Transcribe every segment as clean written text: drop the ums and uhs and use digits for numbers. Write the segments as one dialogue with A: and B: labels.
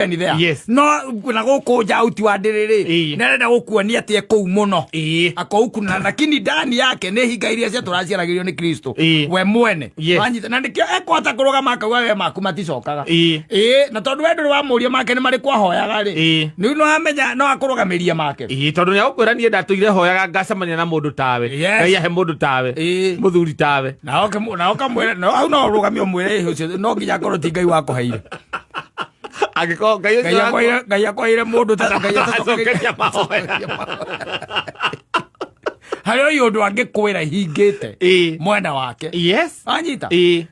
A: There.
B: Yes.
A: No na gũkũ nja auti wa ndĩrĩrĩ, nĩ arenda gũkuonia atĩ e kũu mũno, akouku na lakini ndani yake nĩ hinga iria cia tũraciaragĩrio nĩ Kristo we mwene. Wanyita? Na nĩkĩo ekũhota kũrũgama akauga we maku maticokaga. Ĩĩ, na tondũ we ndũrĩ wamũria make nĩ marĩkũ ahoyaga rĩ, rĩu no amenya no akũrũgamĩrie make.
B: Ĩĩ, tondũ nĩ agũkwĩra niĩ ndatũire hoyaga ngacemania na mũndũ tawe. Ngai ahe mũndũ tawe, mũthuri tawe.
A: Na ũkamwĩra hau no ũrũgamie ũmwĩre, "Ĩ, ũcio no nginya akorwo ti Ngai wakũheire."
B: Angĩkorwo Ngai ũcio
A: Ngai Ngai akwaire mũndũ ta Ngai
B: Acokeria mahoya.
A: Harĩ ũyũ ũndũ angĩkwĩra hingĩte mwena wake. Wanyita?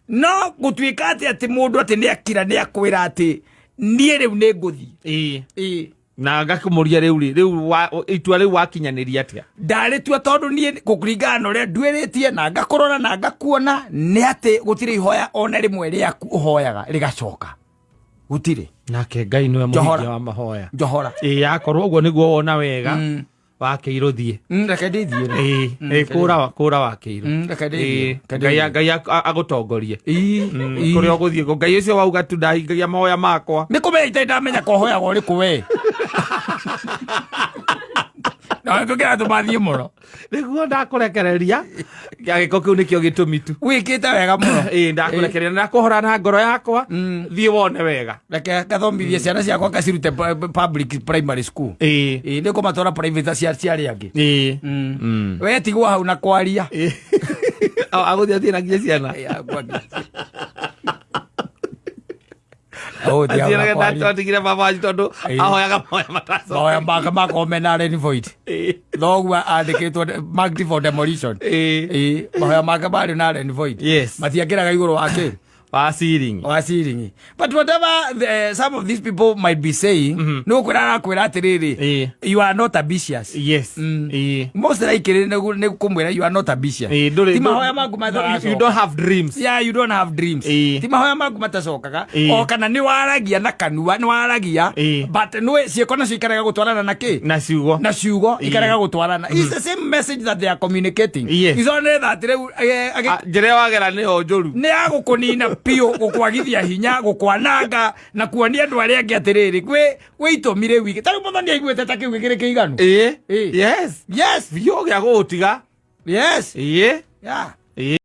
A: No gũtuĩka atĩ mũndũ atĩ nĩ akira nĩ akwĩra atĩ niĩ rĩu nĩ ngũthiĩ. Ĩĩ.
B: Na ngakĩmũria rĩu rĩ, rĩu itua rĩu wakinyanĩria atĩa?
A: Ndarĩtua tondũ niĩ kũringana na ũrĩa nduĩrĩtie na ngakũrora na ngakuona nĩ atĩ gũtirĩ ihoya ona rĩmwe rĩaku ũhoyaga rĩgacoka, gũtirĩ.
B: Nake Ngai nĩwe
A: Njohora.
B: mũhingia wa mahoya.
A: Njohora.
B: Ĩĩ, akorwo ũguo nĩguo wona wega, wakĩirwo thiĩ.
A: Reke ndĩthiĩre.
B: Ĩĩ, ĩĩ, kũra kũra wakĩirwo.
A: Reke ndĩthiĩre.
B: Ĩĩ,
A: Reke
B: Ngai
A: ndĩthiĩre.
B: Ngai agũtongorie.
A: Ĩĩ.
B: Kũrĩa ũgũthiĩ Ngai ũcio wauga tu ndahingagia mahoya makwa.
A: Nĩ kũmenya itarĩ ndamenya kohoyaga ũrĩkũ we na tũkĩra tũmathiĩ mũno.
B: Nĩguo ndakũrekereria gĩko kĩu nĩkĩo gĩtũmi tu.
A: Wĩkĩte wega mũno.
B: Ĩĩ, ndakũrekereria na ndakũhora na ngoro yakwa, thiĩ wone wega.
A: Reke ngathomithie ciana ciakwa ngacirute public primary school. Ĩĩ, nĩ kũmatwara private cia arĩa angĩ. We tigwo hau na kwaria.
B: Ĩĩ. Agũthiĩ athiĩ ciana.
A: Ĩĩ, akwaria. Agũthiĩ hau na
B: Athiĩ
A: kwaria.
B: twatigire baba wanyu tondũ ahoyaga mahoya matacoka.
A: Mahoya make makorwo mena null and void. Thoguo andĩkĩtwo marked for demolition. Ĩĩ, mahoya make marĩ na null and void. Matiangĩraga igũrũ wa kĩ?
B: Wa ceiling.
A: Wa ceiling. But whatever some of these people might be saying, nĩ gũkwĩra arakwĩra atĩrĩrĩ, you are not ambitious. Most likely nĩ kũmwĩra you are not ambitious.
B: Ĩĩ, ndũrĩ
A: Ti mahoya maku
B: you don't have dreams.
A: Yeah, you don't have dreams. Ti mahoya maku matacokaga. O kana nĩ waragia na kanua, nĩ waragia, but nĩ ciĩko nacio ikarega gũtwarana na kĩ?
B: Na ciugo.
A: Na ciugo ikarega gũtwarana. It's the same message that they are communicating. It's only that rĩu
B: Ah, njĩra ĩyo wagera nĩyo njũru.
A: Nĩ ya gũkũnina biũ, gũkwagithia hinya, gũkwananga na kuonia andũ arĩa angĩ atĩrĩrĩ, kwĩ itũmi rĩu ingĩ. Ta rĩu Mũthoni aiguĩte ta kĩu gĩkĩrĩ kĩiganu.
B: Biũ gĩa gũgũtiga.